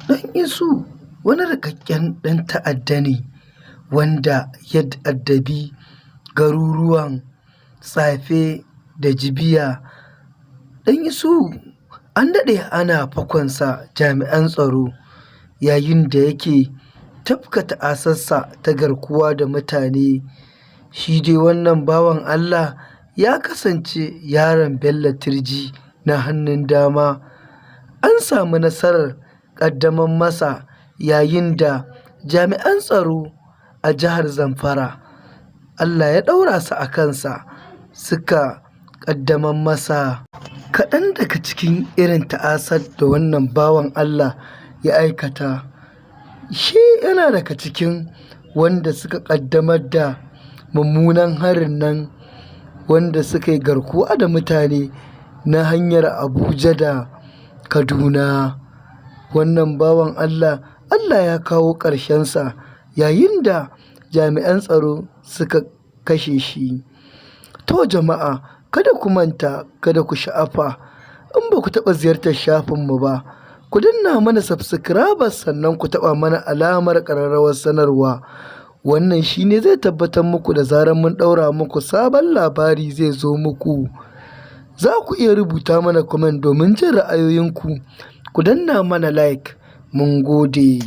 Ɗan Isu wani rikakken ɗan ta'adda ne wanda ya addabi garuruwan Tsafe da Jibiya. Ɗan Isu an daɗe ana fakonsa jami'an tsaro yayin da yake tafka ta'asarsa ta garkuwa da mutane. Shi dai wannan bawan Allah ya kasance yaron Bello Turji na hannun dama. An samu nasarar ƙaddamar masa yayin da jami'an tsaro a jihar Zamfara Allah ya ɗaura su a kansa suka ƙaddamar masa. Kaɗan daga cikin irin ta'asar da wannan bawan Allah ya aikata, shi yana daga cikin wanda suka ƙaddamar da mummunan harin nan wanda suka yi garkuwa da mutane na hanyar Abuja da Kaduna. Wannan bawan Allah, Allah ya kawo ƙarshensa yayin da jami'an tsaro suka kashe shi. To jama'a, kada ku manta, kada ku sha'afa, in ba ku taɓa ziyartar shafinmu ba, ku danna mana subscribe sannan ku taɓa mana alamar ƙararrawar sanarwa. Wannan shi ne zai tabbatar muku da zarar mun ɗaura muku sabon labari zai zo muku. Za ku iya rubuta mana comment domin jin ra'ayoyinku. Ku danna mana like. Mun gode.